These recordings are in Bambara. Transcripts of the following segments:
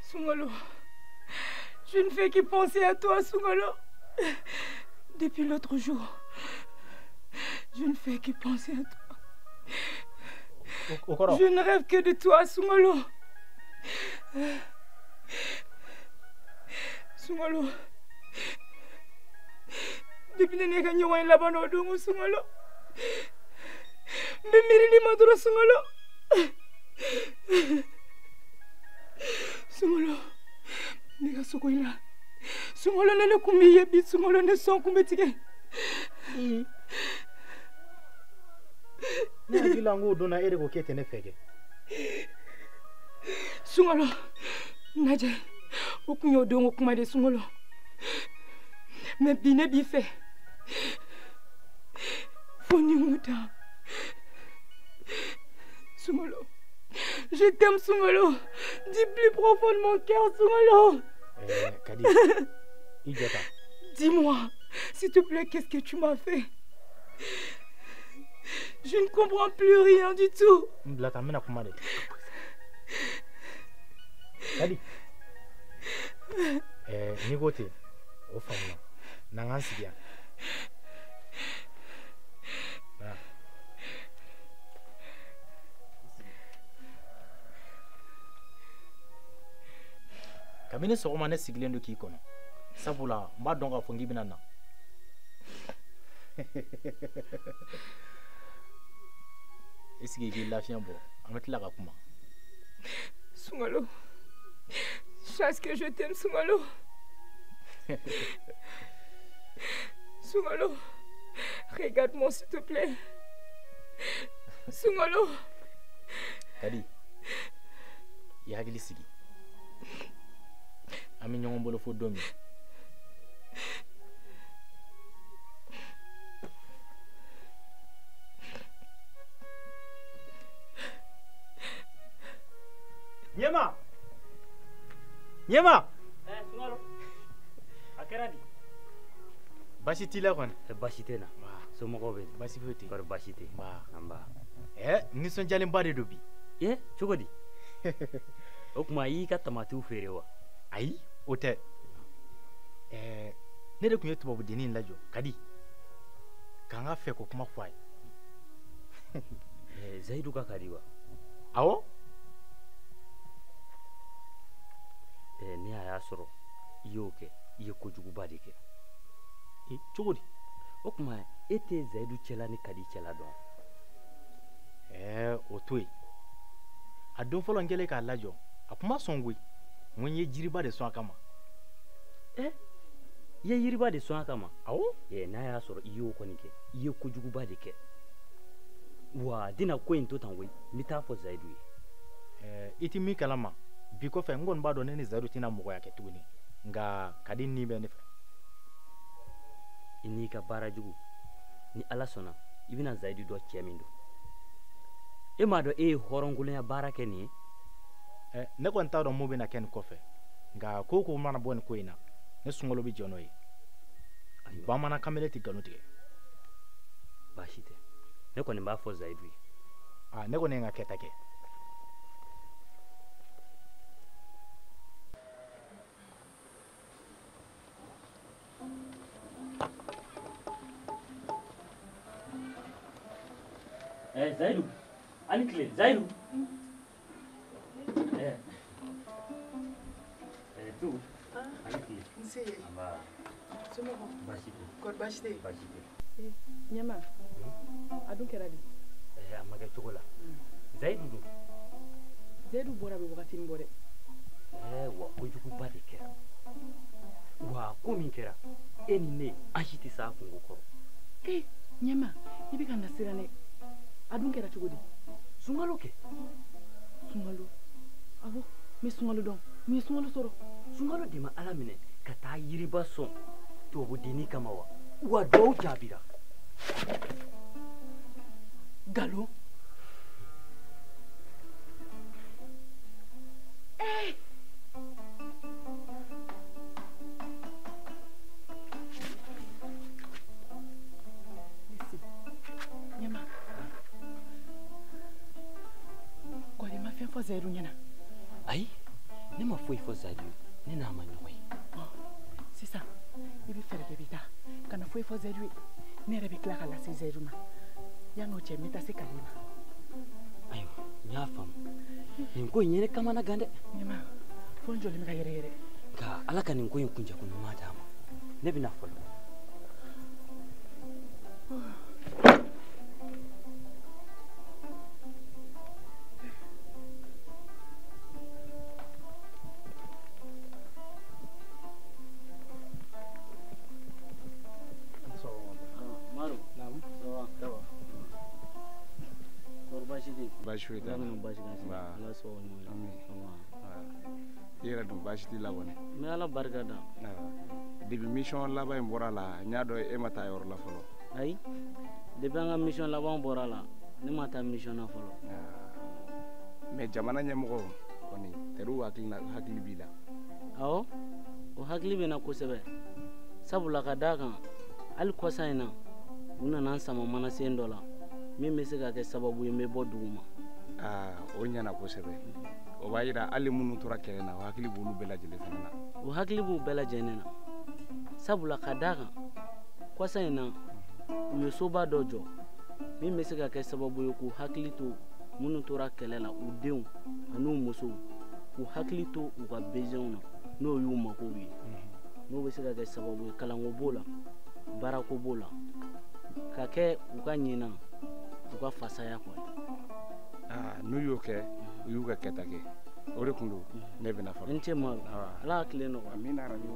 Soungalo, je ne fais que penser à toi, Soungalo. Depuis l'autre jour, je ne fais que penser à toi. Je ne rêve que de toi, Soungalo. Soungalo. Depuis que je suis là-bas, Soungalo. Mais Mirili Maduro, Soungalo. Soungalo, nega sokoila. Soungalo ne kumbi yebi, Soungalo ne son kumbi tike. Ne hakili la n k'o donna e de ko k'e tɛ ne fɛ kɛ. Soungalo, najɛ, o kun y'o don ko kuma de Soungalo. Mais bi ne b'i fɛ. Fo ni n dan. Soungalo. Je t'aime, Soungalo. Du plus profond de mon cœur, Soungalo. Kadi, Idjata. Dis-moi, s'il te plaît, qu'est-ce que tu m'as fait? Je ne comprends plus rien du tout. Kadi. Nigote, au fond, nangan si bien. Kabini sɔgɔma ne sigilen don k'i kɔnɔ sabula n b'a dɔn k'a fɔ n k'i bɛna na. I sigi k'i lafiɲɛ bɔ an bɛ tila ka kuma. Soungalo, chasse que je t'aime, Soungalo. Soungalo, regarde-moi s'il te plaît. Soungalo. Kadi, i hakili sigi. An bɛ ɲɔgɔn bolo fo don min. Ɲɛma! Ɲɛma! Soungalo, a kɛra di? Baasi t'i la kɔni? Baasi tɛ n na. Somɔgɔw bɛ di? Baasi foyi tɛ yen. Kɔri baasi tɛ yen? Nba. Nisɔndiyalenba de don bi. Cogo di? O tuma i y'i ka tamatiw feere wa? Ayi, o tɛ. Ne de tun ye tubabudennin in lajɔ, Kadi, k'an ka fɛ ko kuma fɔ a ye. Zayidu ka Kadi wa? Awɔ. Ni a y'a sɔrɔ i y'o kɛ, i ye kojuguba de kɛ. Cogo di? O tuma e tɛ Zayidu cɛla ni Kadi cɛla dɔn? O to yen. A don fɔlɔ n kɛlen k'a lajɔ, a kun ma sɔn koyi. N ko n ye jiriba de sɔn a kama. I ye yiriba de sɔn a kama? Awɔ. N'a y'a sɔrɔ i y'o kɔni kɛ, i ye kojuguba de kɛ. Wa a tɛna ko in to tan koyi, n bɛ taa fɔ Zayidu ye. I tɛ min kalama, bi kɔfɛ n kɔni b'a dɔn ne ni Zayidu tɛna mɔgɔya kɛ tuguni. Nka Kadi ni bɛ ne fɛ. I n'i ka baara jugu, ni Ala sɔnna, i bɛna Zayidu dɔn cɛ min don. E m'a dɔn e ye hɔrɔnkolonya baara kɛ nin ye? Ne kɔni t'a dɔn mun bɛna kɛ nin kɔfɛ, nka ko o ko mana bɔ nin ko in na, ne Soungalo bɛ jɔ n'o ye. Bamanan kamalen tɛ nkalon tigɛ. Baasi tɛ, ne kɔni b'a fɔ Zayidu ye. Ne kɔni ye n ka kɛta kɛ. Zayidu, a ni tile, Zayidu. Tugu, a ni tile. Nse. Nba. Somɔgɔw? Baasi tɛ. Kɔri baasi tɛ yen? Baasi tɛ. Ɲɛma, a dun kɛra di? A ma kɛ cogo la. Zayidu dun? Zayidu bɔra a bɛ wagatinin bɔ dɛ. Wa, Kojuguba de kɛra. Wa ko min kɛra e ni ne an si tɛ s'a kungo kɔrɔ. Ee ɲɛma i bɛ ka na siran dɛ. A dun kɛra cogo di? Sunkalo kɛ. Sunkalo? Awɔ, n bɛ sunkalo dɔn. Mun ye sunkalo sɔrɔ? Sunkalo de ma Ala minɛ ka taa yiriba sɔn tubabudenni kama wa? Wa duwawu jaabira. Nkalon. Ee! Ɲɛma. Kɔri i ma fɛn fɔ Zayidu ɲɛna? Ayi, ne ma foyi fɔ Zayidu ye. Ne n'a ma ɲɔgɔn ye. Sisan i bɛ fɛɛrɛ kɛ i bɛ taa. Kana foyi fɔ Zayidu ye. Ne yɛrɛ bɛ tila ka lase Zayidu ma. Yan'o cɛ n bɛ taa se Kale ma. Ayiwa, n y'a faamu. Nin ko in ye ne kamana gan dɛ. Ɲɛma, fo n jɔlen bɛ ka yɛrɛ yɛrɛ. Nka Ala ka nin ko in kuncɛko ɲuman d'a ma. Ne bɛ na fɔlɔ. Baasi foyi t'a la. I yɛrɛ dun baasi t'i la kɔni? N bɛ Ala barika da. Depuis mission laban in bɔra la, n y'a dɔn e ma taa yɔrɔ la fɔlɔ. Ayi, depuis an ka mission laban bɔra la, ne ma taa mission na fɔlɔ. Mais jamana ɲɛmɔgɔ kɔni, teriw hakili b'i la. Awɔ, o hakili bɛ n na kosɛbɛ. Sabula ka d'a kan, hali kɔsa in na, u nana n sama manasen dɔ la min bɛ se ka kɛ sababu ye n bɛ bɔ dugu ma. Aa, o ɲɛna kosɛbɛ. O b'a yira hali minnu tora kɛlɛ na, o hakili b'olu bɛɛ lajɛlen fana na. O hakili b'u bɛɛ lajɛlen na. Sabula ka d'a kan, kɔsa in na, u ye soba dɔ jɔ min bɛ se ka kɛ sababu ye k'u hakili to minnu tora kɛlɛ la, u denw an'u musow, k'u hakili to u ka besoins na, n'o y'u makow ye. N'o bɛ se ka kɛ sababu ye kalanko b'o la, baarako b'o la, ka kɛ u ka ɲina u ka fasaya kɔ. N'u y'o kɛ, u y'u ka kɛta kɛ. O de kun don ne bɛna fɔlɔ. N ce Maro, Ala ka tile nɔgɔya. Amiina yarabi.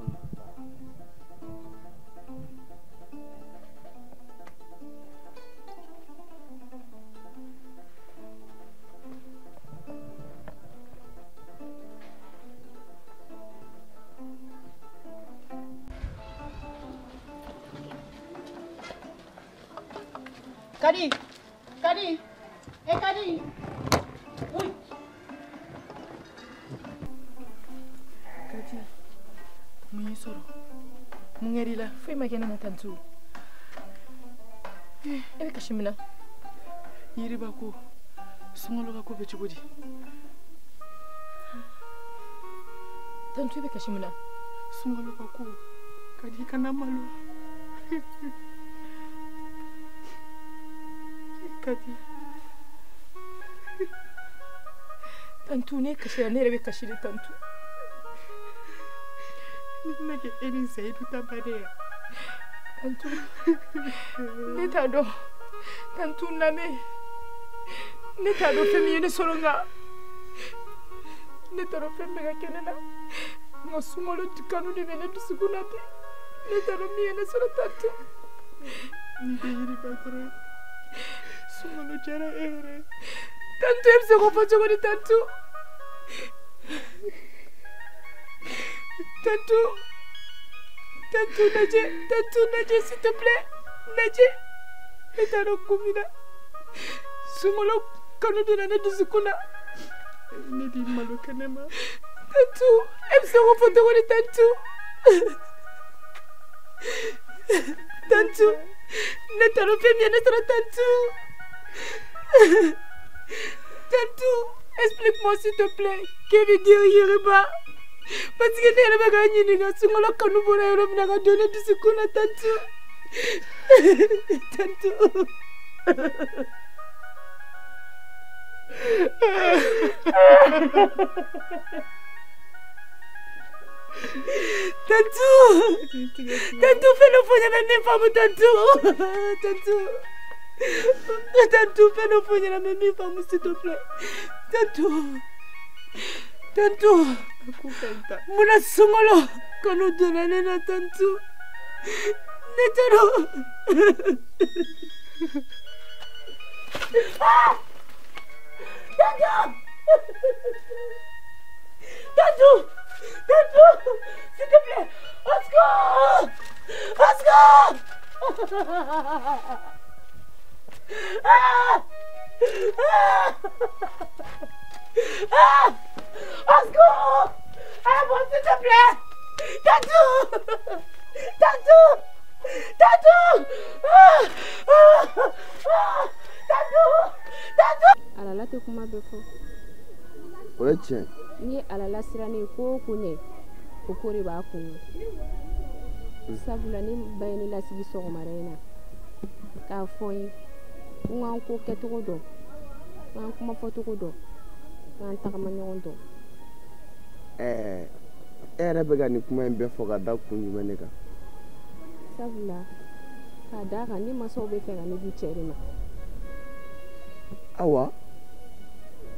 Kadi, Kadi, eh Kadi. Oui. Kadi, mun y'i sɔrɔ? Mun kɛr'i la? Foyi ma kɛ ne na tantu. E bɛ kasi mun na? Yiriba ko, sunkalo ka ko bɛ cogo di? Tantu e bɛ kasi mun na? Sunkalo ka ko, Kadi kana malo. Kadi. Tantu ne kasira, ne yɛrɛ bɛ kasi de tantu. Ne bɛna kɛ e ni Zayidu ta baden ye. Tantu, ne t'a dɔn. Tantu n lamɛn. Ne t'a dɔn fɛn min ye ne sɔrɔ nka ne t'a dɔn fɛn min bɛ ka kɛ ne la. Nka sunkalo kanu de bɛ ne dusukun na bi. Ne t'a dɔn min ye ne sɔrɔ tantu. Ni tɛ yiriba kɔrɔ ye. Sunkalo diyara e yɛrɛ ye. Tantu e bɛ se k'o fɔ cogo di tantu? Tantu, tantu lajɛ, tantu lajɛ s'il te plaît, lajɛ. Ne t'a dɔn kun min na sunkalo kanu donna ne dusukun na. Ne b'i malo kɛnɛ ma. Tantu, e bɛ se k'o fɔ cogo di tantu? Tantu, ne t'a dɔn fɛn min ye ne sɔrɔ tantu. Tantu, explique-moi s'il te plaît, que veut dire Yiriba? Parce que ne yɛrɛ bɛ k'a ɲininka sunkalo kanu bɔra yɔrɔ min na ka don ne dusukun na tantu. Tantu. Tantu. Tantu fɛn dɔ fɔ n ɲɛna min faamu tantu. Tantu. Tantu fɛn dɔ fɔ n ɲɛna n bɛ min faamu s'il te plaît. Tantu. Tantu munna sunkalo kanu donna ne na Tantu ne t'a dɔn. Tantu Tantu Tantu s'il te plaît, au secours, au secours. Ah ah ah, au secours! Ah bon, s'il te plaît! Tantu! Tantu! Tantu! Ah ah ah! Tantu! Tantu! Alala tɛ kuma bɛɛ fɔ. O ye tiɲɛ. N'i ye alala siran ko o ko ɲɛ, o ko de b'a kun. Sabula ne ba ye ne lasigi sɔgɔmada in na k'a fɔ n ye ko n k'an ko kɛcogo dɔn, n k'an kuma fɔcogo dɔn, n k'an tagama ɲɔgɔn dɔn. Ɛɛ, e yɛrɛ bɛ ka nin kuma in bɛɛ fɔ ka da kun jumɛn de kan? Sabula k'a d'a kan ne mansaw bɛ fɛ ka ne di cɛ de ma. Awa,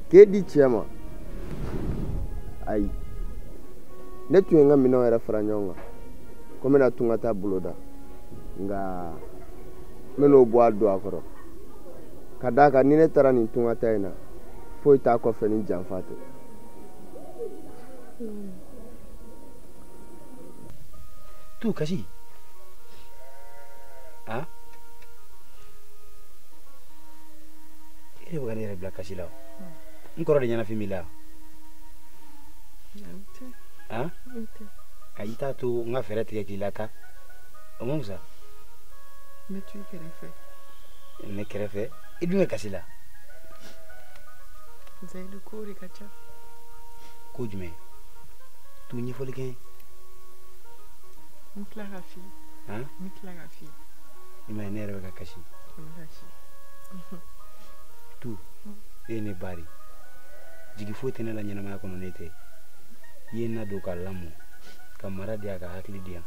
k'e di cɛ ma? Ayi, ne tun ye n ka minɛnw yɛrɛ fara ɲɔgɔn kan ko n bɛna tunga ta boloda, nka n bɛn'o bɔ a don a kɔrɔ ka d'a kan ni ne taara nin tunga ta in na foyi t'a kɔfɛ ni janfa tɛ. Tu kasi ah, e de bɛ ka ne yɛrɛ bila kasi la o. N kɔrɔ de ɲɛnafin b'i la. Ah, a i t'a to n ka fɛɛrɛ tigɛ k'i lata o ma fisa. N bɛ to i kɛrɛfɛ. Ne kɛrɛfɛ? I dun bɛ kasi la. Zayidu, ko de ka ca. Ko jumɛn? Tu ɲɛfɔli kɛ n ye. N tila ka f'i ye. Han? N tila ka f'i ye. I m'a ye ne yɛrɛ bɛ ka kasi. N bɛ kasi. Tu, e ye ne ba de ye. Jigi foyi tɛ ne la ɲɛnamaya kɔnɔ ne tɛ. I ye n ladon ka lamɔ, ka mara di yan, ka hakili di yan,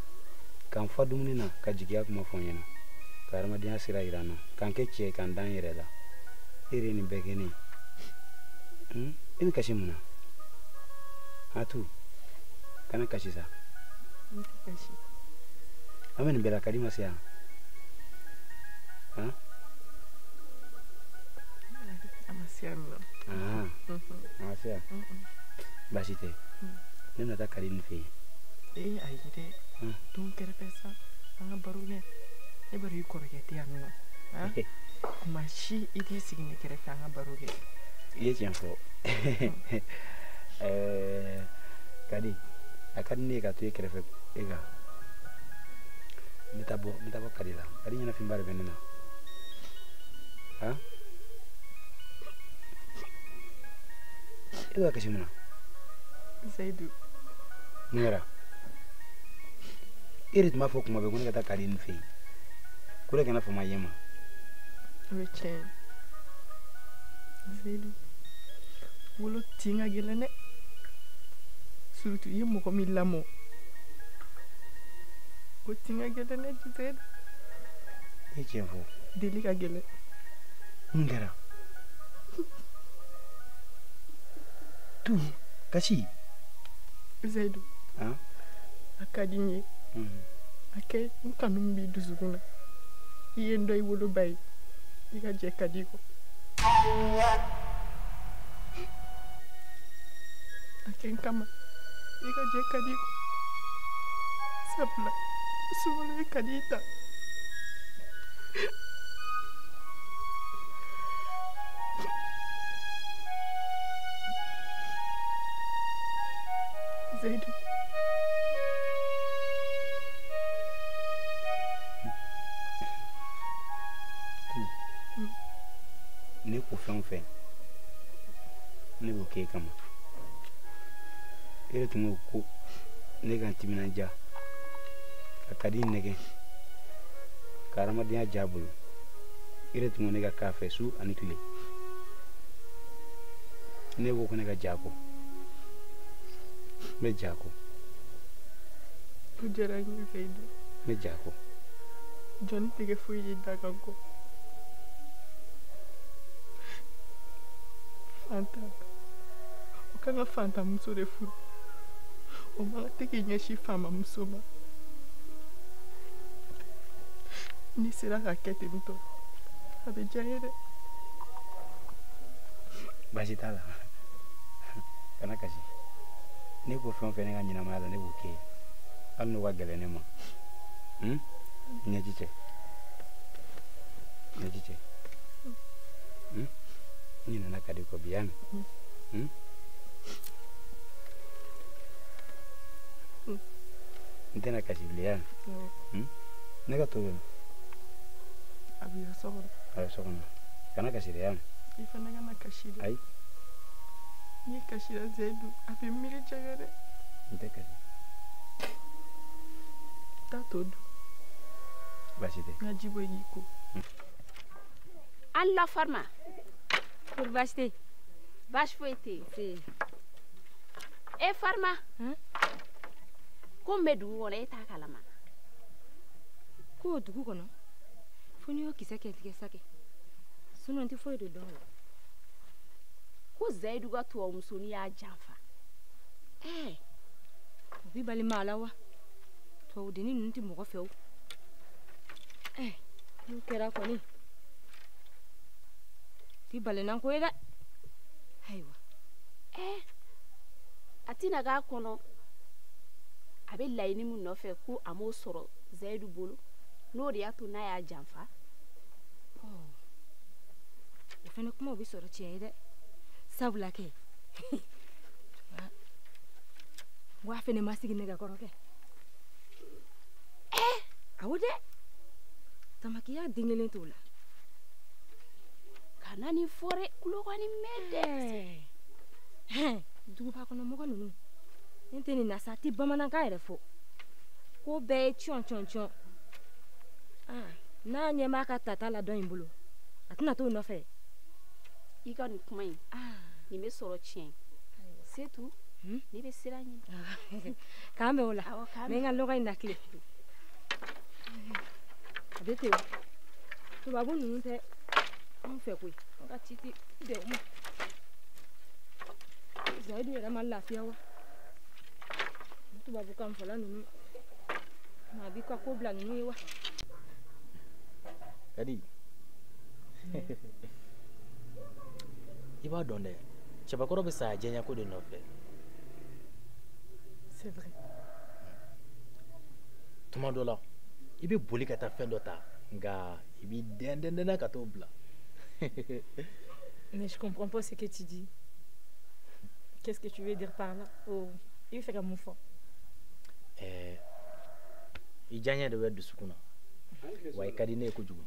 ka n fa dumuni na, ka jigiya kuma fɔ n ɲɛna, ka hadamadenya sira yira n na, ka n kɛ cɛ ye, ka n da n yɛrɛ la. E de ye nin bɛɛ kɛ ne ye. E bɛ kasi mun na? Ha tu, kana kasi sa. N tɛ kasi. An bɛ nin bɛɛ la, ka di ma se yan? Han? A ma se yan nɔ. A ma se yan? Baasi tɛ. Ne bɛna taa Kadi nin fɛ yen. Ee ayi dɛ. To n kɛrɛfɛ sa, an ka baro kɛ. Ne b'a dɔn i kɔrɔkɛ tɛ yan nɔ. Kuma si i t'i sigi ne kɛrɛfɛ an ka baro kɛ. I ye tiɲɛ fɔ. Ɛɛ Kadi, a ka di ne ye ka to e kɛrɛfɛ e kan. N bɛ taa bɔ, n bɛ taa bɔ Kadi la. Kadi ɲɛnafinba de bɛ ne na. Han? E bɛ ka kasi mun na? Zayidu. Mun kɛra? E de tun b'a fɔ kuma bɛɛ ko ne ka taa Kadi nin fɛ yen. Ko ne kana fama yen ma. O ye tiɲɛ ye. Zayidu, wolo tin ka gɛlɛn dɛ. Surtout i ye mɔgɔ min lamɔ. O tin ka gɛlɛn dɛ Zayidu. I ye tiɲɛ fɔ. Deli ka gɛlɛn. Mun kɛra? Tu, kasi. Zayidu. A ka di n ye. A kɛ n kanu min b'i dusukun na. I ye n dɔn i woloba ye. I ka jɛ Kadi kɔ. A kɛ n kama. I ka jɛ Kadi kɔ. Sabula sunkalo ye Kadi ta. Zayidu. Ne ko fɛn o fɛn, ne b'o k'e kama. E de tun ko ko ne ka n timinandiya, ka Kadi nɛgɛ, ka hadamadenya diya a bolo. E de tun ko ne ka k'a fɛ su ani tile. Ne ko ko ne ka jɛ a kɔ. N bɛ jɛ a kɔ. O diyara n ye Zayidu. N bɛ jɛ a kɔ. Jɔnni tɛ kɛ foyi ye dakan kɔ. Fanta, o kan ka fantanmuso de furu. O man kan tɛ k'i ɲɛsin faamamuso ma. N'i sera ka kɛ ten tɔ, a bɛ diya n ye dɛ. Baasi t'a la. Kana kasi. Ne ko fɛn o fɛn ne ka ɲɛnamaya la ne b'o kɛ ye. Hali n'o ka gɛlɛn ne ma. Ɲɛji cɛ. Ɲɛji cɛ. N ɲinɛna Kadi kɔ bi, y'a mɛn? N tɛna kasi bilen, y'a mɛn? Ne ka to bɛ min? A b'i ka so kɔnɔ. A bɛ so kɔnɔ. Kana kasi dɛ, y'a mɛn? I fana kana kasi dɛ. Ayi. N'i kasira Seyidu, a bɛ miiri janya dɛ. N tɛ kasi. Taa to dun. Baasi tɛ. N ka ji bɔ i k'i ko. An la Farima. Kori baasi tɛ yen? Baasi foyi tɛ yen. E Farima. Ko min bɛ dugu kɔnɔ e t'a kalama. Ko dugu kɔnɔ? Fo n'i y'o kisɛ kɛ tigɛ sa kɛ. Sinon n tɛ foyi de dɔn o la. Ko Zayidu ka tubabumusonin y'a janfa. Ɛɛ, o b'i bali maa la wa? Tubabudennin ninnu tɛ mɔgɔ fɛ o. Ɛɛ, n'o kɛra kɔni, t'i balenna ko ye dɛ. Ayiwa. Ɛɛ, a tɛna k'a kɔnɔ a bɛ laɲini min nɔfɛ ko a m'o sɔrɔ Zayidu bolo, n'o de y'a to n'a y'a janfa. O fana kumaw bɛ sɔrɔ tiɲɛ ye dɛ. Sabula kɛ, n ko a fana ma sigi nɛgɛkɔrɔ kɛ. Ɛɛ, awɔ dɛ. Tamakiya den kelen t'o la. Kana nin fɔ dɛ, tulo ka nin mɛn dɛ. Ɛɛ, duguba kɔnɔ mɔgɔ ninnu, ne tɛ nin na sa, a tɛ bamanankan yɛrɛ fɔ. Ko bɛɛ ye cɔn cɔn cɔn. N'a ɲɛ b'a ka tata la dɔ in bolo, a tɛna t'o nɔfɛ. I ka nin kuma in, nin bɛ sɔrɔ tiɲɛ. Setu, ne bɛ sira ɲini. K'an bɛn o la. N bɛ n ka lɔgɔ in lakile. A bɛ ten o. Tubabu ninnu tɛ anw fɛ koyi. An ka ci tɛ bɛn o ma. Zayidu yɛrɛ ma lafiya wa? Tubabukan fɔla ninnu, maa b'i ka ko bila ninnu ye wa? Kadi. I b'a dɔn dɛ, cɛbakɔrɔ bɛ saya diɲɛko de nɔfɛ. C'est vrai. Tuma dɔ la, i bɛ boli ka taa fɛn dɔ ta, nka i b'i dɛn ka t'o bila. Mais je comprends pas ce que tu dis. Qu'est-ce que tu veux dire par là? Oh, i bɛ fɛ ka mun fɔ? Ɛɛ, i diyaɲɛ de bɛ dusukun na. Wa i ka di ne ye kojugu.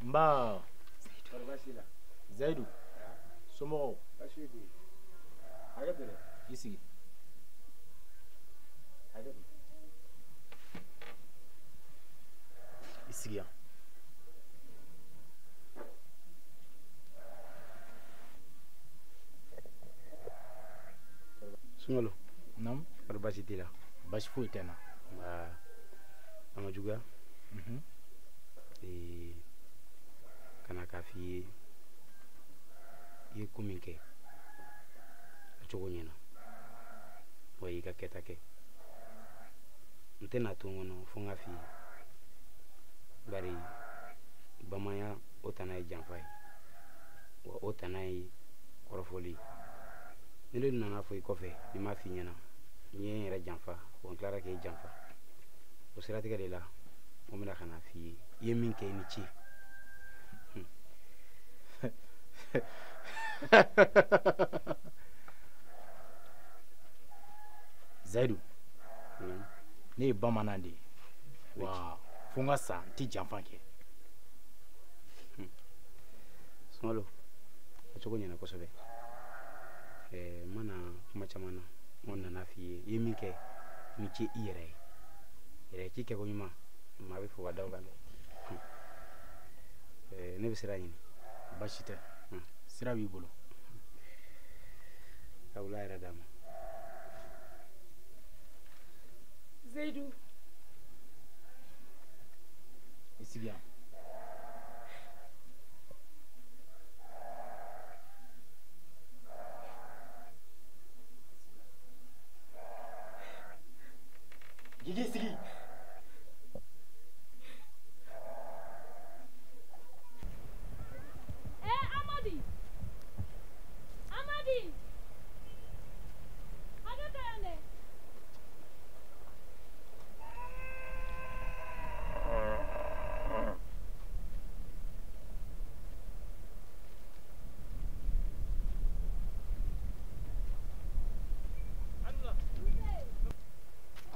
N ba. Zayidu, somɔgɔw? I sigi. I sigi yan. Sunkalo. Naamu. Kɔri baasi t'i la? Baasi foyi tɛ n na. Nka a ma juguya. Ka na k'a f'i ye, i ye ko min kɛ, a cogo ɲɛna. Wa i ka kɛta kɛ. N tɛna to n kɔnɔ fo n k'a f'i ye. Bari bamaya o tana ye janfa ye. Wa o tana ye kɔrɔfɔli ye. Ni ne nana fɔ i kɔfɛ, ni m'a f'i ɲɛna, n ye n yɛrɛ janfa, wa n tilara k'e janfa. O siratigɛ de la, n bɛna ka na f'i ye, i ye min kɛ i ni ce. Zayidu, ne ye bamanan de ye. Wa fo n ka sa n tɛ janfa kɛ. Sunkalo, a cogo ɲɛna kosɛbɛ. N ma na kuma caman na, n nana f'i ye, i ye min kɛ, i ni ce i yɛrɛ ye. Yɛrɛ ci kɛko ɲuman, maa bɛ fo ka da o kan dɛ. Ne bɛ sira ɲini. Baasi tɛ. Sira b'i bolo. Ka wula yɛrɛ d'a ma. Seyidu. I sigi yan.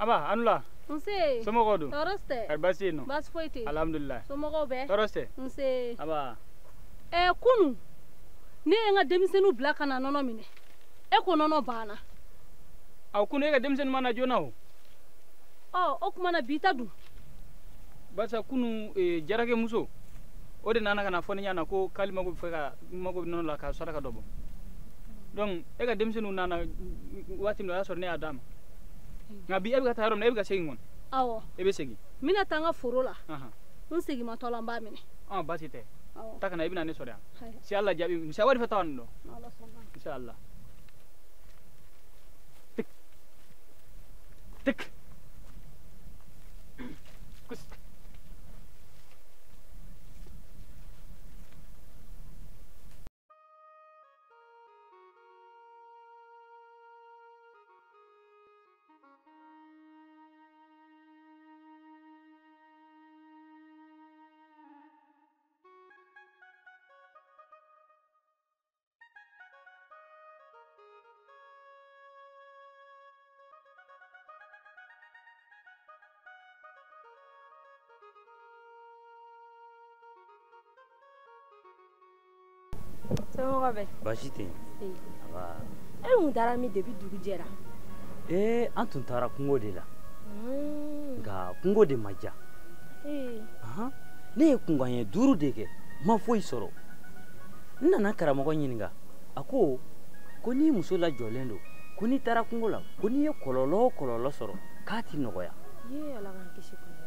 Aba anula. Nse. Somɔgɔw dun? Tɔɔrɔ tɛ. Kari baasi yen nɔ? Baasi foyi tɛ yen. Alhamdulilayi. Somɔgɔw bɛɛ? Tɔɔrɔ tɛ. Nse. Aba. Kunun ne ye n ka denmisɛnninw bila ka na nɔnɔ minɛ. E ko nɔnɔ banna. Aw kunun e ka denmisɛnnin ma na joona o. Ɔ o tuma na bi ta dun? Barisa kunun jarakɛ muso o de nana ka na fɔ ne ɲɛna ko k'ale mago bɛ fɛ ka mago bɛ nɔnɔ la ka saraka dɔ bɔ. Donc e ka denmisɛnninw nana waati min na o y'a sɔrɔ ne y'a d'a ma. Nka bi e bɛ ka taa yɔrɔ min na e bɛ ka segin kɔni. Awɔ. E bɛ segin. N bɛna taa n ka foro la. N seginmatɔ la n b'a minɛ. Ɔn baasi tɛ. Taa ka na i bɛna ne sɔrɔ yan. Si Ala jaabi misi wari fɛ taa nin dɔn. Inshallah. Tik. Tik. Kus. Somɔgɔw bɛ? Baasi tɛ yen. E kun taara min depuis dugu jɛra? An tun taara kungo de la. Nka kungo de ma diya. Ne ye kunkanɲɛ 5 de kɛ, n ma foyi sɔrɔ. N nana karamɔgɔ ɲininka, a ko ko n'i muso lajɔlen don, ko n'i taara kungo la, ko n'i ye kɔlɔlɔ o kɔlɔlɔ sɔrɔ, k'a ti nɔgɔya. Ye Ala k'an kisi kɔlɔlɔ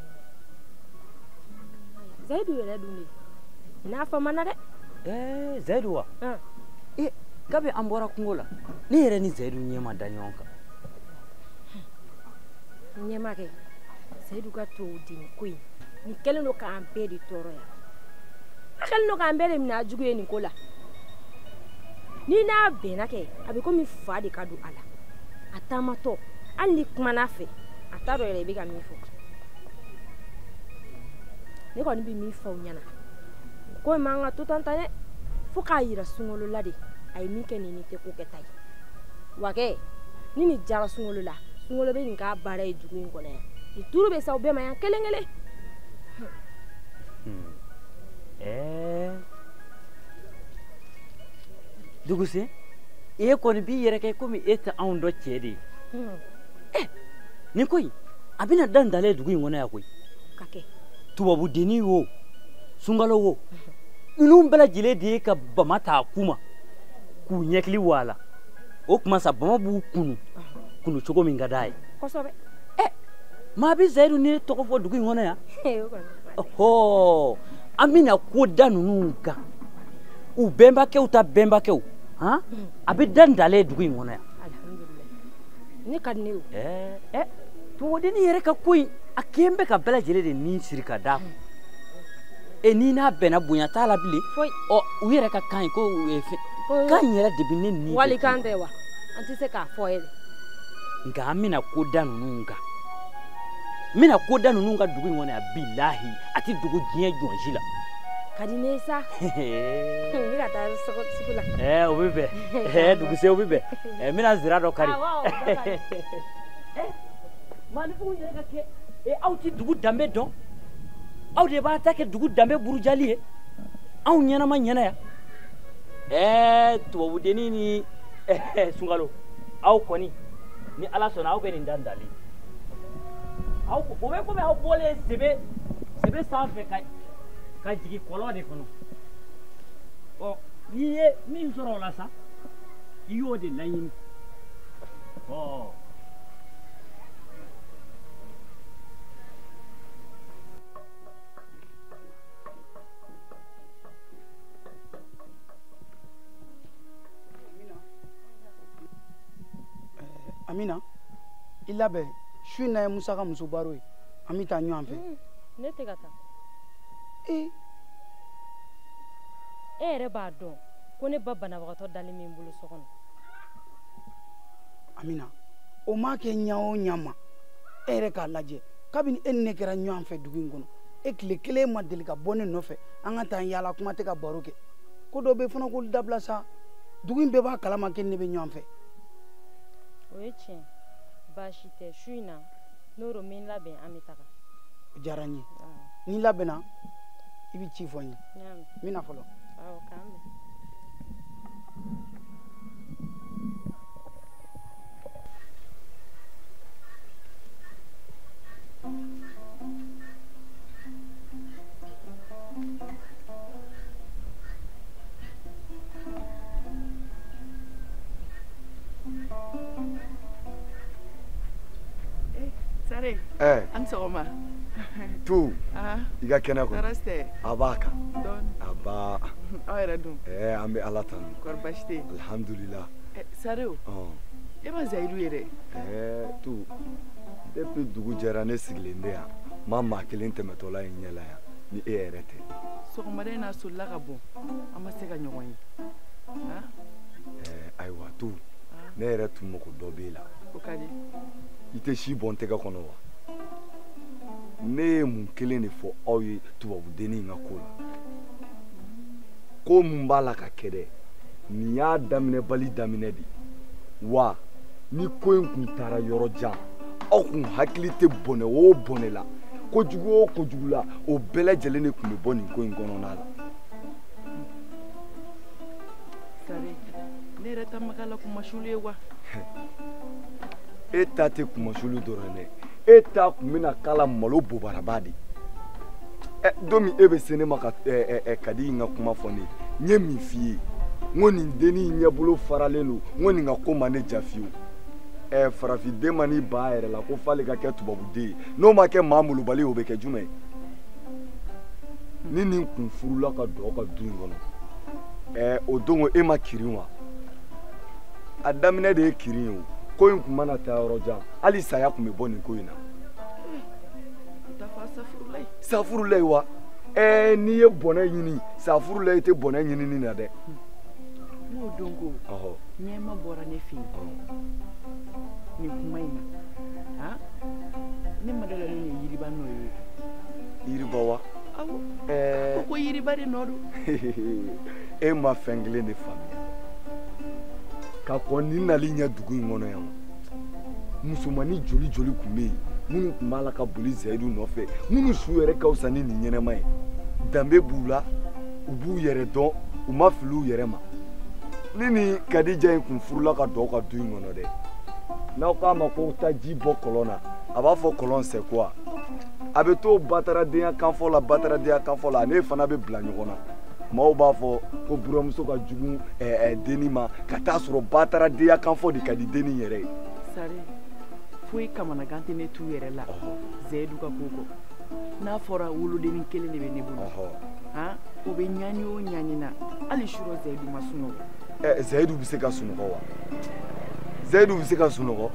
ma. Zayidu yɛrɛ dun de, n'a famana dɛ. Zayidu wa? Kabi an bɔra kungo la, ne yɛrɛ ni Zayidu ɲɛ ma da ɲɔgɔn kan. Ɲɛma kɛ, Zayidu ka tubabudenni ko in, nin kɛlen don k'an bɛɛ de tɔɔrɔ yan. A kɛlen don k'an bɛɛ de minɛ a jugu ye nin ko la. Ni n'a bɛnna kɛ, a bɛ komi fa de ka don a la. A taamatɔ, hali ni kumana a fɛ, a t'a dɔn yɛrɛ i bɛ ka min fɔ. Ne kɔni bɛ min fɔ aw ɲɛna, ko in man ka to tan tan dɛ, fo k'a yira sunkalo la de a ye min kɛ nin ni tɛ ko kɛta ye. Wa kɛ ni nin jara sunkalo la, sunkalo bɛ nin k'a baara ye dugu in kɔnɔ yan. Nin turu bɛ s'aw bɛɛ ma yan kelen kelen. Dugusen, e kɔni b'i yɛrɛ kɛ komi e tɛ anw dɔ cɛ de ye. Nin ko in a bɛna da ntalen dugu in kɔnɔ yan koyi. Ka kɛ. Tubabudennin wo, sunkalo wo, ninnu bɛɛ lajɛlen de ye ka bama ta a ku ma k'u ɲɛkili wɔ a la. O tuma sa bama b'u kunu kunu cogo min ka d'a ye. Kosɛbɛ. Maa bɛ Zayidu ni ne tɔgɔ fɔ dugu in kɔnɔ yan. Ɔhɔ, an bɛna ko da ninnu kan. U bɛnbakɛw ta bɛnbakɛw, han, a bɛ da ntalen dugu in kɔnɔ yan. Alihamudulilayi. Ne ka di ne ye o. Tubabudennin yɛrɛ ka ko in, a kɛn bɛ ka bɛɛ lajɛlen de ni siri ka d'a kun. N'i n'a bɛnna bonya t'a la bilen. Foyi. Ɔ u yɛrɛ ka kan ye ko fɛn. Kan in yɛrɛ de bɛ ne ni. Walikan tɛ wa? An tɛ se k'a fɔ yɛrɛ. Nka an bɛna ko da ninnu kan. N bɛna ko da ninnu ka dugu in kɔnɔ yan bilahi a tɛ dogo diɲɛ jɔn si la. Ka di ne ye sa. N bɛ ka taa sugu la. O bɛ bɛn. Duguse o bɛ bɛn. N bɛna nsira dɔ kari. Maaninfinw yɛrɛ ka kɛ aw tɛ dugu danbe dɔn. Aw de b'a ta kɛ dugu danbe burujali ye. Anw ɲɛnama ɲɛna yan. Tubabudennin ni sunkalo, aw kɔni ni Ala sɔnna aw bɛ nin da ntalen. Aw o bɛ komi aw bɔlen sebe sanfɛ ka jigin kɔlɔn de kɔnɔ. Ɔ n'i ye min sɔrɔ o la sa, i y'o de laɲini. Ɔ. Amina, i labɛn su in na ye Musa ka muso baro ye, an bɛ taa ɲɔgɔn fɛ. Ne tɛ ka taa. E yɛrɛ b'a dɔn ko ne ba banabagatɔ dalen bɛ n bolo so kɔnɔ. Amina, o m'a kɛ ɲa o ɲa ma, e yɛrɛ k'a lajɛ kabini e ni ne kɛra ɲɔgɔn fɛ dugu in kɔnɔ, e tile kelen ma deli ka bɔ ne nɔfɛ an ka taa yaala kuma tɛ ka baro kɛ. Ko dɔ bɛ fana k'olu dabila sa, dugu in bɛɛ b'a kalama k'e ni ne bɛ ɲɔgɔn fɛ. O ye tiɲɛ, baasi tɛ, su in na N'o don n bɛ n labɛn an bɛ taga. O diyara n ye. N'i labɛnna i bɛ ci fɔ n ye. N bɛ na fɔlɔ. Awɔ, k'an bɛn. Sare. An sɔgɔma. Tu. I ka kɛnɛ kɔni. Tɔɔrɔ si tɛ. A b'a kan. Dɔɔni. A ba. Aw yɛrɛ dun? An bɛ Ala tanu. Kɔri baasi tɛ yen? Alhamdulila. Sare o. E ma Zayidu ye dɛ. Tu, depuis dugu jɛra ne sigilen bɛ yan. N ma maa kelen tɛmɛtɔla ye n ɲɛ la yan ni e yɛrɛ tɛ. Sɔgɔmada in na a solila ka bɔ. An ma se ka ɲɔgɔn ye. Ayiwa tu, ne yɛrɛ tun mago dɔ b'e la. O ka di. I tɛ si bɔ n tɛgɛ kɔnɔ wa? Ne ye mun kelen de fɔ aw ye tubabudennin in ka ko la. Ko mun b'a la ka kɛ dɛ, nin y'a daminɛbali daminɛ de. Wa ni ko in kun taara yɔrɔ jan, aw kun hakili tɛ bɔnɛ o bɔnɛ la, kojugu o kojugu la, o bɛɛ lajɛlen de tun bɛ bɔ nin ko in kɔnɔna la. Sare, ne yɛrɛ ta ma k'a la kunmasuli ye wa? E ta tɛ kunmasuli dɔrɔn dɛ, e ta tun bɛna k'a la malo bobaraba de. Don min e bɛ se ne ma ka Kadi in ka kuma fɔ ne ye, n ye min f'i ye, n ko nin dennin ɲɛbolo faralen don, n ko nin ka ko ma ne ja fiyewu. Farafin ma n'i ban a yɛrɛ la ko f'ale ka kɛ tubabuden ye, n'o ma kɛ maa molobali ye, o bɛ kɛ jumɛn ye? Ni nin kun furula ka don aw ka du in kɔnɔ, o don e ma kirin wa? A daminɛ de ye kirin ye o. Ko in kun mana taa yɔrɔ jan, hali saya kun bɛ bɔ nin ko in na. Safurulayi wa? N'i ye bɔnɛ ɲini, safurulayi tɛ bɔnɛ ɲinini na dɛ. N'o don ko, ɲɛma bɔra ne fɛ yen nin kuma in na, ne ma da la ni nin ye yiriba nɔ ye. Yiriba wa? Awɔ. Ko yiriba de nɔ don. E ma fɛn kelen de faamuya. Ka kɔn nin nali ɲɛ dugu in kɔnɔ yan, musomannin joli joli tun bɛ yen minnu tun b'a la ka boli Zayidu nɔfɛ, minnu su yɛrɛ ka fisa ni nin ɲɛnɛma ye. Danbe b'u la, u b'u yɛrɛ dɔn, u ma fili u yɛrɛ ma. Ni nin Kadija in kun furula ka don aw ka du in kɔnɔ dɛ, n'aw k'a ma ko taa ji bɔ kɔlɔn na, a b'a fɔ kɔlɔn c'est quoi? A bɛ t'o bataradenya kanfɔ la, bataradenya kanfɔ la, ale fana bɛ bila ɲɔgɔn na. Maaw b'a fɔ ko buramuso ka jugu dennin ma, ka taa sɔrɔ bataradenya kanfɔ de ka di dennin yɛrɛ ye. Sare, foyi kamanagan tɛ ne t'u yɛrɛ la Zayidu ka ko kɔ. N'a fɔra wolodennin kelen de bɛ ne bolo, o bɛ ɲani o ɲani na, hali surɔ Zayidu ma sunɔgɔ. Zayidu bɛ se ka sunɔgɔ wa? Zayidu bɛ se ka sunɔgɔ?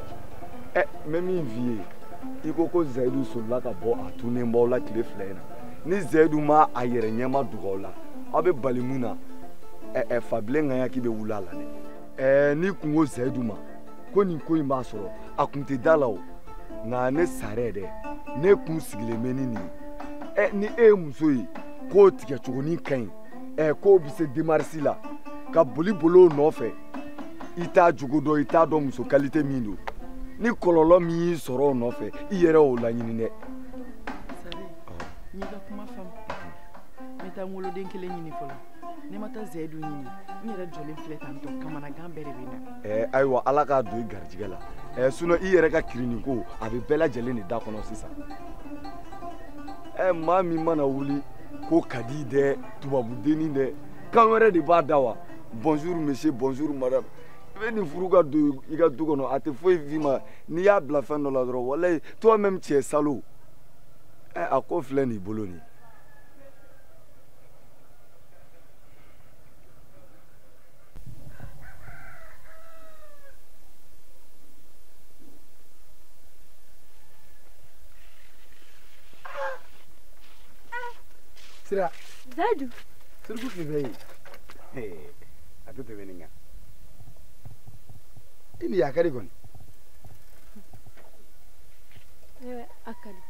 N bɛ min f'i ye, i ko Zayidu solila ka bɔ a tunnen b'aw la tile 2 in na. Ni Zayidu ma a yɛrɛ ɲɛma dogo aw la, aw bɛ bali mun na, Fabilen ŋaɲaki bɛ wuli a la dɛ. N'i kun ko Zayidu ma ko nin ko in b'a sɔrɔ, a kun tɛ da la o. Nka ne Sare dɛ, ne kun sigilen bɛ ni nin ye. Ni e ye muso ye k'o tigɛcogonin ka ɲi, k'o bɛ se démarche la, ka boli boli o nɔfɛ, i t'a jogo dɔn, i t'a dɔn muso qualité min don. Ni kɔlɔlɔ min y'i sɔrɔ o nɔfɛ, i yɛrɛ y'o laɲini dɛ. Sare, n y'i ka kuma faamu. N bɛ taa n woloden kelen ɲini fɔlɔ. Ne ma taa Zayidu ɲini, n yɛrɛ jɔlen filɛ tantɔ, kamanagan bɛɛ de bɛ n na. Ayiwa, Ala k'a don i garijɛgɛ la. Sinon i yɛrɛ ka kirinnin ko, a bɛ bɛɛ lajɛlen de da kɔnɔ sisan. Maa min mana wuli ko Kadi dɛ, tubabudennin dɛ, kan wɛrɛ de b'a da wa? Bonjour monsieur, bonjour madame. I bɛ nin furu ka don i ka du kɔnɔ, a tɛ foyi f'i ma. N'i y'a bila fɛn dɔ la dɔrɔn, walayi, toi même tu es salaud. A ko filɛ nin bolo nin. Sira. Zayidu. Suruku kisɛ ye. A tɛ tɛmɛ nin kan. I ni a ka di kɔni. A ka di.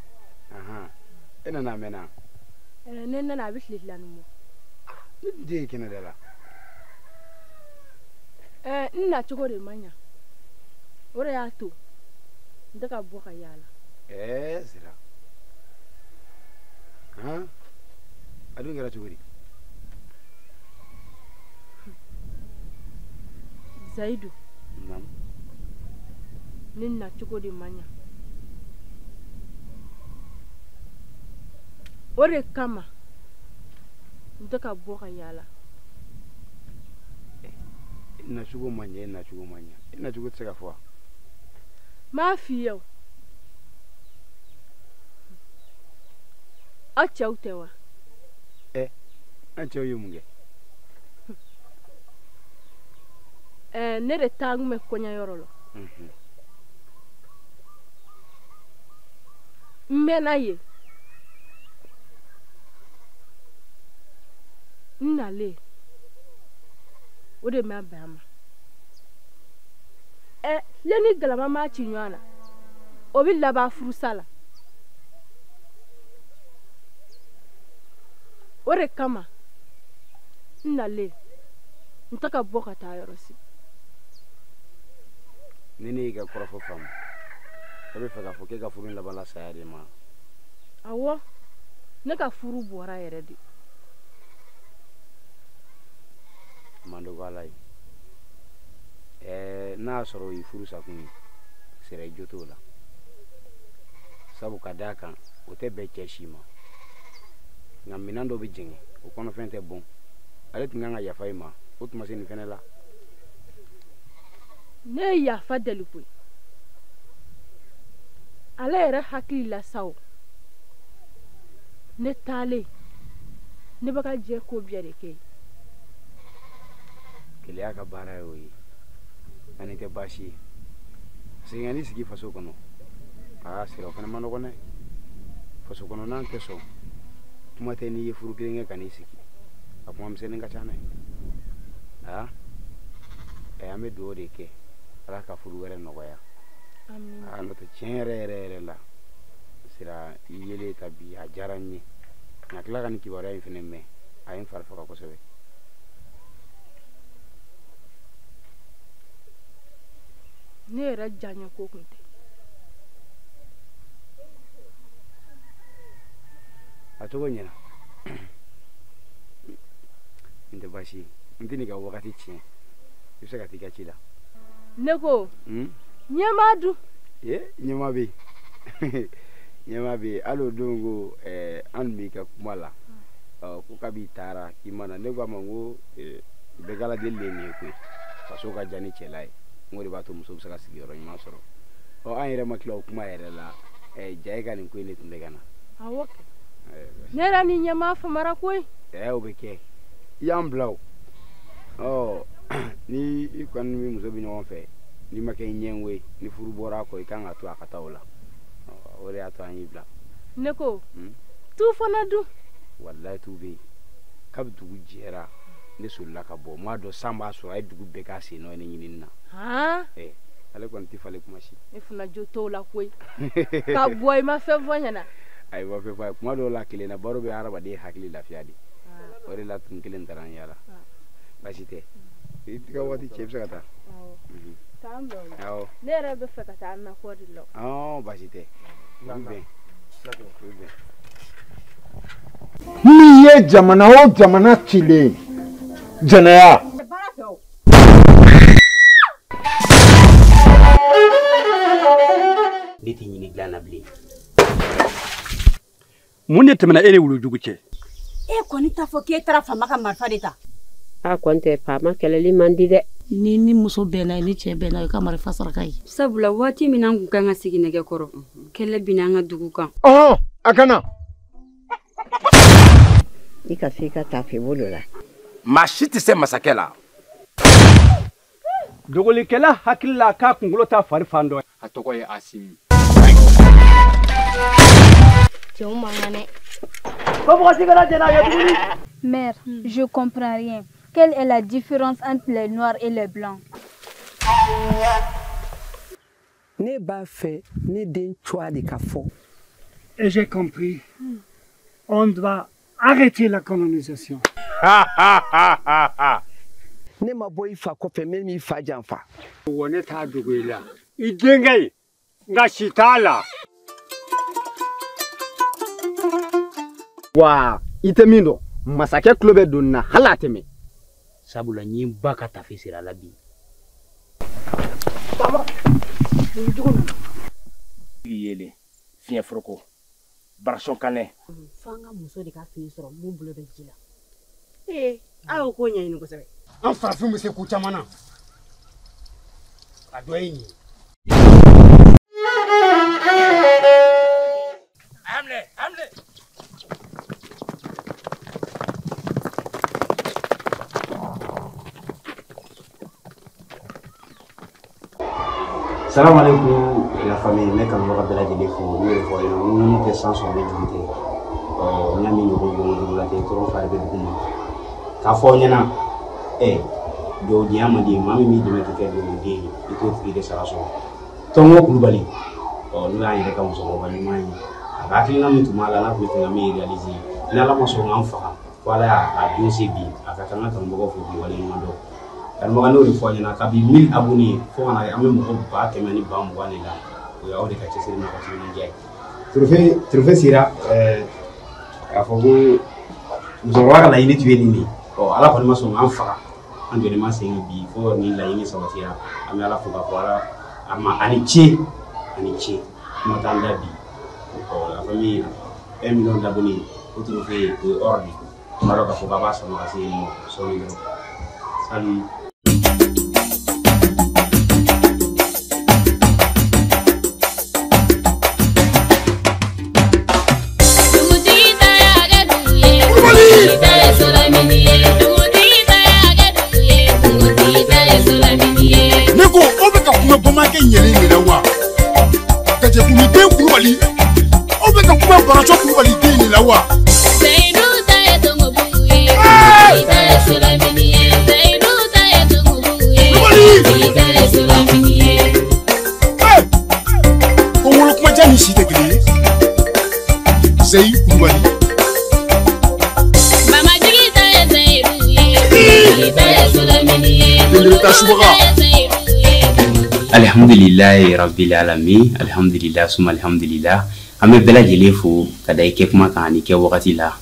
E nana a mɛnna? Ne nana a bɛ tile 2 bɔ. Ne dun tɛ ye kɛnɛ da la. N nacogo de ma ɲa. O de y'a to n tɛ ka bɔ ka yaala. Sira. Han? A dun kɛra cogo di? Zayidu. Naamu. Ne nacogo de man ɲa. O de kama n tɛ ka bɔ ka yaala. Nacogo man ɲɛ, e nacogo man ɲɛ. E nacogo tɛ se ka fɔ wa? N b'a f'i ye o. Aw cɛw tɛ wa? An cɛw ye mun kɛ? Ne de taa kun bɛ kɔɲɔyɔrɔ la. N mɛnna yen. N nalen o de ma bɛn a ma. Filen ni galama ma ci ɲɔgɔn na, o bɛ laban furusa la. O de kama n nalen n tɛ ka bɔ ka taa yɔrɔ si. Ni ne y'i ka kɔrɔfɔ faamu, e bɛ fɛ k'a fɔ k'e ka furu in labanna saya de ma? Awɔ, ne ka furu bɔra yɛrɛ de. Man dɔgɔ Ala ye. N'a y'a sɔrɔ o y'i furu sakun ye, sira i jo t'o la. Sabu ka d'a kan, o tɛ bɛn cɛ si ma. Nka minɛn dɔ bɛ jɛngɛ, o kɔnɔfɛn tɛ bɔn. Ale tun kan ka yafa i ma, o tun ma se nin fɛnɛ la. Ne ye yafa deli koyi. Ale yɛrɛ hakili la sa o. Ne taalen, ne bɛ ka jɛ ko bɛɛ de kɛ. Keleya ka baara y'o ye. Nka nin tɛ baasi ye. Segin ka n'i sigi faso kɔnɔ. Aa sira o fana ma nɔgɔn dɛ. Faso kɔnɔna tɛ sɔn. Kuma tɛ n'i ye furu kelen kɛ ka n'i sigi. A kuma misɛnnin ka ca dɛ. Aa an bɛ dugawu de kɛ. Ala ka furu wɛrɛ nɔgɔya. Aa n'o tɛ tiɲɛ yɛrɛ yɛrɛ yɛrɛ la. Sira i yelen ta bi a diyara n ye. Nka tila ka nin kibaruya in fana mɛn. A ye n fari faga kosɛbɛ. Ne yɛrɛ diyaɲɛ ko kun tɛ. A cogo ɲɛna. N tɛ baasi ye. N tɛ n'i ka wagati tiɲɛ. I bɛ se ka t'i ka ci la. Ne ko. Ɲɛmaa dun. Ɲɛmaa bɛ yen. Ɲɛmaa bɛ yen. Hali o don ko an tun b'i ka kuma la. Ko kabi i taara k'i ma na. Ne ko a ma n ko bɛɛ ka Ala deli de ye nin ye koyi. Faso ka jan ni cɛla ye. N ko de b'a to muso bɛ se ka sigiyɔrɔ ɲuman sɔrɔ. An yɛrɛ ma tila o kuma yɛrɛ la. Ja e ka nin ko in de tun bɛ ka na. Awɔ kɛ. Ne yɛrɛ ni ɲɛmaa famara koyi. O bɛ kɛ. I y'an bila o. Ni i kɔni ni muso bɛ ɲɔgɔn fɛ, n'i ma kɛ ɲɛngo ye, ni furu bɔra a kɔ, i kan ka to a ka taa o la. O de y'a to an y'i bila. Ne ko, tu fana dun. Walayi tu bɛ yen. Kabi dugu jɛra, ne solila ka bɔ. N m'a dɔn san b'a sɔrɔ a ye dugu bɛɛ k'a sen nɔ ye ne ɲinini na. Ale kɔni tɛ falen kuma si. E fana jo t'o la koyi. Ka bɔ i ma fɛn fɔ n ɲɛna. Ayi ma fɛn fɔ a ye. Kuma dɔw la kelenna baro bɛ hadamaden hakili lafiya de. O de la tun kelen taara n yaala. Baasi tɛ. I ka waati cɛ i bɛ se ka taa. K'an bɛn o la. Awɔ. Ne yɛrɛ bɛ fɛ ka taa nakɔ de la. Baasi tɛ. O bɛ bɛn. O bɛ bɛn. N'i ye jamana o jamana cilen jɛnɛya. Ne t'i ɲini dilan na bilen. Mun de tɛmɛna e ni wulujugu cɛ? E kɔni t'a fɔ k'e taara faama ka marifa de ta. A kɔni tɛ faama kɛlɛli man di dɛ. Ni muso bɛnna ni cɛ bɛnna i ka marifa saraka ye. Sabula waati min an kun kan ka sigi nɛgɛ kɔrɔ, kɛlɛ binna an ka dugu kan. Ɔhɔn, a kana. I ka se i ka taafe bolo la. Maa si tɛ se masakɛ la. Dogolikɛla hakili la k'a kunkolo t'a fari fan dɔ. A tɔgɔ ye Asimi. Cɛw man kan dɛ. Ko mɔgɔ si kana jɛn n'a ye tuguni. Mère, je comprends rien. Quelle est la différence entre les noirs et les blancs? Ne b'a fɛ ne den cogoya de ka fɔ. Et j'ai compris. On doit arrêter la colonisation. Ne ma bɔ i fa kɔfɛ min m'i fa janfa. Wa ne t'a dogo i la. I denkɛ in, nka si t'a la. Wa i tɛ min dɔn, masakɛ tulo bɛ don na hali a tɛ mɛn. Sabula n ye n ba ka tafe siri a la bi. Faama, jugu ninnu. Yeelen, fiɲɛ foroko, barasɔn kanɛ. F'an ka muso de ka fini sɔrɔ mun bolo bɛ ji la. Ee, a y'o ko ɲɛɲini kosɛbɛ. An farafinw bɛ se ko caman na. A dɔ ye nin ye. Amle, amle. Salam alaikum la famille, ne kanubaga bɛɛ lajɛlen fo n y'o de fɔ aw ɲɛna n ko ne tɛ san sɔrɔ ne juru tɛ ɔ n y'a min ɲɔgɔn gongon juru la ten tɔrɔ fari bɛ dugu ma k'a fɔ aw ɲɛna dugawudenya man di maa min b'i dɛmɛ k'i kɛ dugawuden ye i t'o tigi de sara sɔrɔ Tɔngo Kulubali ɔ n'o y'an yɛrɛ ka musokɔrɔba ɲuman ye a ka hakilina min tun b'a la n'a tun bɛ fɛ ka min réaliser ni Ala ma sɔn k'an faga fo Ala y'a don se bi a ka kan ka kanubagaw fo k'i waleɲuman dɔn. Kanubaga n'o de fɔ aw ɲɛna kabi 1000 abonnés fo ka na an bɛ mɔgɔ 120 120 de la o y'aw de ka cɛsiri n'a ka timinandiya ye. Trophée sera k'a fɔ ko musokɔrɔba ka laɲini tun ye nin de ye ɔ Ala kɔni ma sɔn k'an faga an jɔlen ma sen kan bi fo nin laɲini sabatira an bɛ Ala fo k'a fɔ Ala a ma a ni ce a ni ce kuma t'an da bi ɔ la famille 1 million d'abonnés o trophée o ye or de ye n b'a dɔn k'a fɔ k'a b'a sama ka se yen nɔ sɔɔni dɔrɔn salut. Ne ko aw bɛ ka kuma bamankɛ ɲɛlen de la wa? Gajɛkulu den Kulubali, aw bɛ ka kuma Barasɔ Kulubali den de la wa? Ko wolokumajan ni si tɛ kelen ye. Zeyi Kulubali. Alhamdulilayi rabbil alamin, alhamdulillah suma alhamdulillah. An bɛ bɛɛ lajɛlen fo ka da i kɛ kuma kan ani kɛ wagati la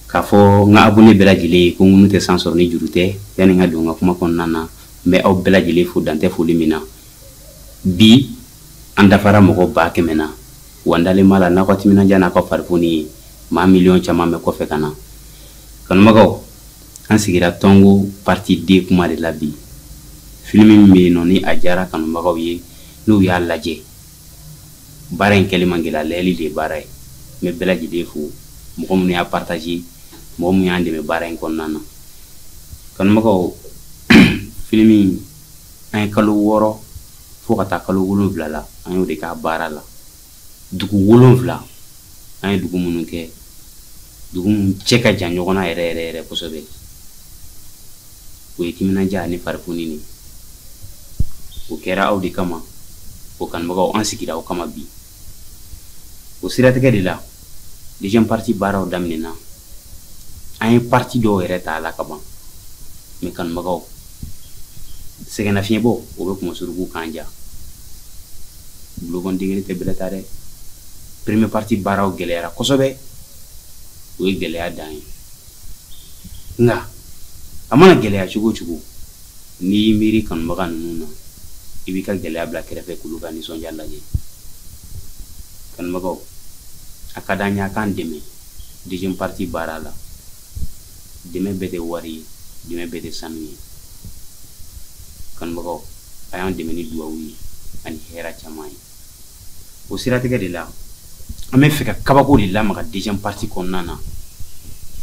k'a fɔ n ka abonné bɛɛ lajɛlen ye ko n tɛ san sɔrɔ ni juru tɛ. Yanni n ka don n ka kuma kɔnɔna na n bɛ aw bɛɛ lajɛlen fo dan tɛ foli min na. Bi an dafara mɔgɔ 100,000 na wa n dalen b'a la n'aw ka timinandiya n'a ka farifoni ye maa miliyɔn caman bɛ kɔfɛ ka na. Kanubagaw, an sigira Tɔngo partie 2 kuma de la bi. Film min bɛ yen nɔ ni a diyara kanubagaw ye n'u y'a lajɛ baara in kɛli man gɛlɛn, lajɛli de ye baara ye. N bɛ bɛɛ lajɛlen fo, mɔgɔ minnu y'a partager, mɔgɔ minnu y'an dɛmɛ baara in kɔnɔna na. Kanubagaw, film in an ye kalo 6 fo ka taa kalo 7 la an y'o de k'a baara la. Dugu 7 an ye dugu minnu kɛ, dugu minnu cɛ ka jan ɲɔgɔn na yɛrɛ yɛrɛ yɛrɛ kosɛbɛ, o ye timinandiya ani farifoni de ye. O kɛra aw de kama, o kanubagaw an sigira aw kama bi. O siratigɛ de la deuxième partie baaraw daminɛna, an ye partie dɔw yɛrɛ ta a la ka ban. Mais kanubagaw, sɛgɛnnafiɲɛbɔ o bɛ kunmasuruku kan ja, bulokɔni den kelen tɛ bɛlɛ ta dɛ. Première partie baaraw gɛlɛyara kosɛbɛ, o ye gɛlɛya dan ye. Nka a mana gɛlɛya cogo o cogo, n'i y'i miiri kanubaga ninnu na, i b'i ka gɛlɛya bila kɛrɛfɛ k'olu ka nisɔndiya lajɛ. Kanubagaw, a ka d'an ye a k'an dɛmɛ deuxième partie baara la. Dɛmɛ bɛɛ tɛ wari ye, dɛmɛ bɛɛ tɛ sanu ye. Kanubagaw, a y'an dɛmɛ ni duwawu ye ani hɛrɛ caman ye. O siratigɛ de la an bɛ fɛ ka kabako de lamaga deuxième partie kɔnɔna na.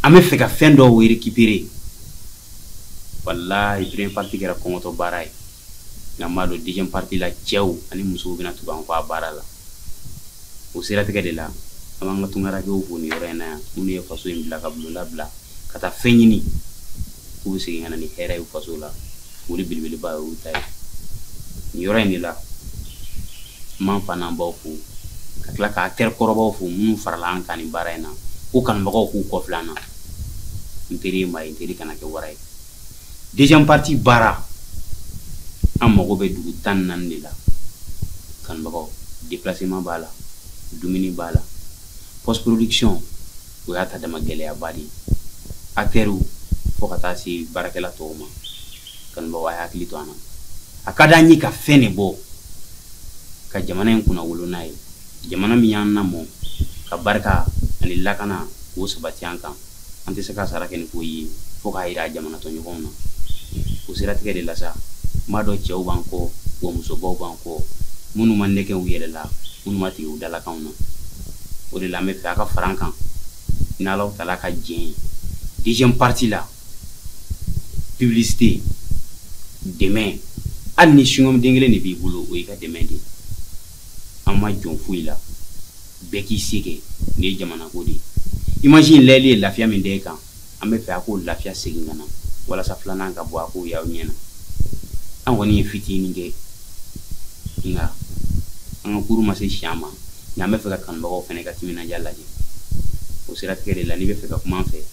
An bɛ fɛ ka fɛn dɔw récupérer. Walahi première partie kɛra kɔngɔtɔ baara ye, nka n b'a dɔn deuxième partie la cɛw ani musow bɛna tugu an kɔ a baara la. O siratigɛ de la an b'an ka tunkarankew fo nin yɔrɔ in na yan, minnu ye faso in bila ka bulonda bila ka taa fɛn ɲini k'u bɛ segin ka na ni hɛrɛ ye faso la. Foli belebeleba y'olu ta ye. Nin yɔrɔ in de la n b'an fa n'an baw fo ka tila ka acteur kɔrɔbaw fo minnu farala an kan nin baara in na, ko kanubagaw k'u kɔfilɛ an na. N teri ye maa ye, n teri kana kɛ wara ye. Deuxième partie baara, an mago bɛ dugu 14 de la. Kanubagaw, déplacement b'a la, dumuni b'a la, post production O y'a ta dama gɛlɛyaba de ye. Acteurs fo ka taa se baarakɛla tɔw ma. Kanubagaw, a ye hakili to an na. A ka d'an ye ka fɛn de bɔ ka jamana in kunna wolo n'a ye, jamana min y'an lamɔ ka barika ani lakana k'o sabati an kan. An tɛ se ka sara kɛ ni foyi ye fo k'a yira jamana tɔɲɔgɔnw na. O siratigɛ de la sa, n b'a dɔn cɛw b'an kɔ wa musobaw b'an kɔ, minnu ma nɛgɛ u yɛrɛ la, minnu ma tigɛ u dalakanw na. O de la an bɛ fɛ a ka fara an kan n'Alahu taala ka jɛn ye. Deuxième partie la, publicité, dɛmɛ, hali ni chewing-gum den kelen de b'i bolo, o y'i ka dɛmɛ de ye. An ma jɔn foyi la, bɛɛ k'i se kɛ. Nin ye jamana ko de ye. Image in layɛli ye lafiya min da e kan, an bɛ fɛ a k'o lafiya segin ka na walasa filanan ka bɔ a k'o y'aw ɲɛ na. An kɔni ye fitinin kɛ, nka an ka kuru ma se siyan ma, nka an bɛ fɛ ka kanubagaw fana ka timinandiya lajɛ. O siratigɛ de la, n'i bɛ fɛ ka kuma an fɛ,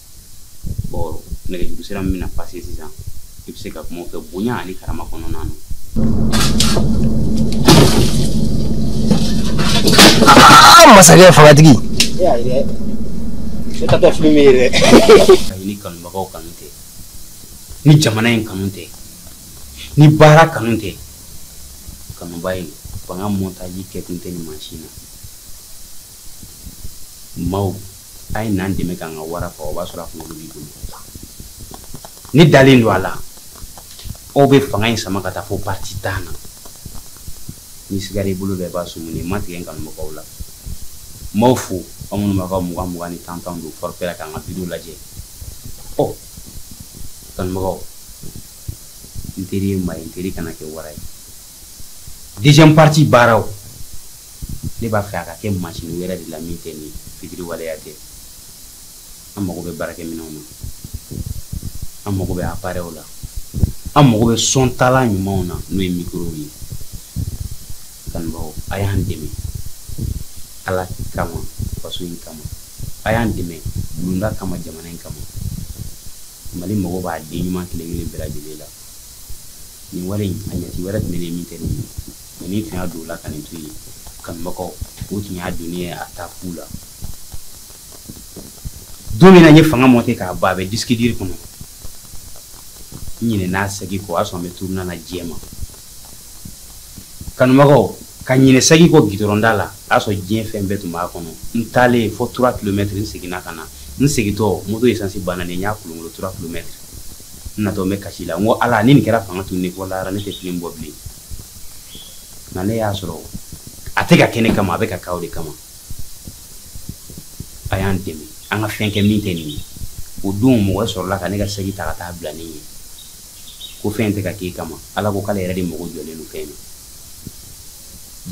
bɔn, nɛgɛjuru sira min bɛna passer sisan, i bɛ se ka kuma o fɛ bonya ani karama kɔnɔna na. Aa, masakɛ fangatigi. E ayi dɛ, ne tatɔ film ye dɛ. Ayi, ni kanubagaw kanu tɛ, ni jamana in kanu tɛ, ni baara kanu tɛ, kanuba ye fanga montage kɛ kun tɛ nin mansin na. Maaw, a ye n'an dɛmɛ k'an ka wara faga, o b'a sɔrɔ a kunkolo b'i bolo. Ne dalen don a la, aw bɛ fanga in sama ka taa fo parti 10 na. Ni sigara i bolo la, i b'a sumu. Ni ma tigɛ n kanubagaw la, n b'aw fo, aw minnu b'a ka 20 20 ni 10 10 don forfait la k'an ka vidéo lajɛ. Ɔ kanubagaw, n teri ye maa ye, n teri kana kɛ wara ye. Deuxième partie baaraw, ne b'a fɛ a ka kɛ mansin wɛrɛ de la min tɛ nin fitiri waleya tɛ. An mago bɛ baarakɛminɛnw na, an mago bɛ appareilw la, an mago bɛ sɔntala ɲumanw na, n'o ye micro ye. Kanubagaw, a y'an dɛmɛ Ala kama, faso in kama, a y'an dɛmɛ bulonda kama, jamana in kama. Mali mago b'a den ɲuman kelen kelen bɛɛ lajɛlen la. Nin wari in, a ɲɛci wɛrɛ tun bɛ ne min tɛ nin ye, mɛ ni tun y'a don o la ka nin to yen, kanubagaw, o tun y'a donnen ye a taa fu la. Don min na n ye fanga monter k'a ban, a bɛ disque dur kɔnɔ, n ɲinɛna a sɛgi kɔ. O y'a sɔrɔ n bɛ tournant na diɲɛ ma. Kanubagaw, ka ɲinɛ sɛgi kɔ gidɔrɔnda la, a y'a sɔrɔ diɲɛ fɛn bɛɛ tun b'a kɔnɔ. N taalen fo 3 kilomètres, n seginna ka na. N segintɔ, moto essence banna, ne n y'a kolonkolon 3 kilomètres. N natɔ, n bɛ kasi la, n ko Ala, ni nin kɛra fanga tun ne fɔ lahara, ne tɛ film bɔ bilen. Nka ne y'a sɔrɔ a tɛ ka kɛ ne kama, a bɛ ka k'aw de kama. A y'an dɛmɛ an ka fɛn kɛ min tɛ nin ye. O don mɔgɔ sɔrɔla ka ne ka sɛgi ta ka taa bila ne ɲɛ ko fɛn tɛ ka k'e kama. Ala ko k'ale yɛrɛ de mago jɔlen don fɛn na.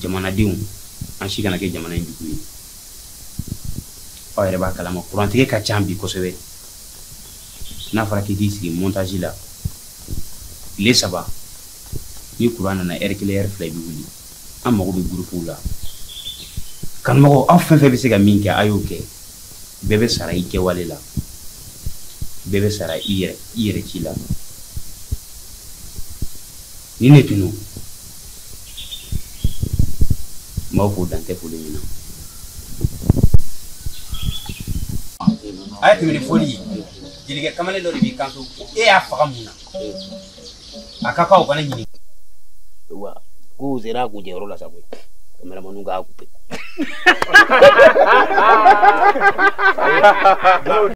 Jamanadenw, an si kana kɛ jamana in jugu ye. Aw yɛrɛ b'a kalama, kurantigɛ ka ca bi kosɛbɛ. N'a fɔra k'i k'i sigi montage la tile 3, ni kuran nana heure 1, heure 2, i bɛ wuli. An mago bɛ groupe la. Kanubagaw, aw fɛn fɛn bɛ se ka min kɛ, a y'o kɛ. Bɛɛ bɛ sara i kɛwale la, bɛɛ bɛ sara i yɛrɛ ci la. Ni ne tun don, n b'aw fo, dan tɛ foli min na. A ye tɛmɛ ni foli ye. Jelikɛ kamalen dɔ de b'i kanto ko e y'a faga mun na, a ka kan o kana ɲini. Wa k'u sera a kuncɛyɔrɔ la sa koyi, caméraman k'a couper.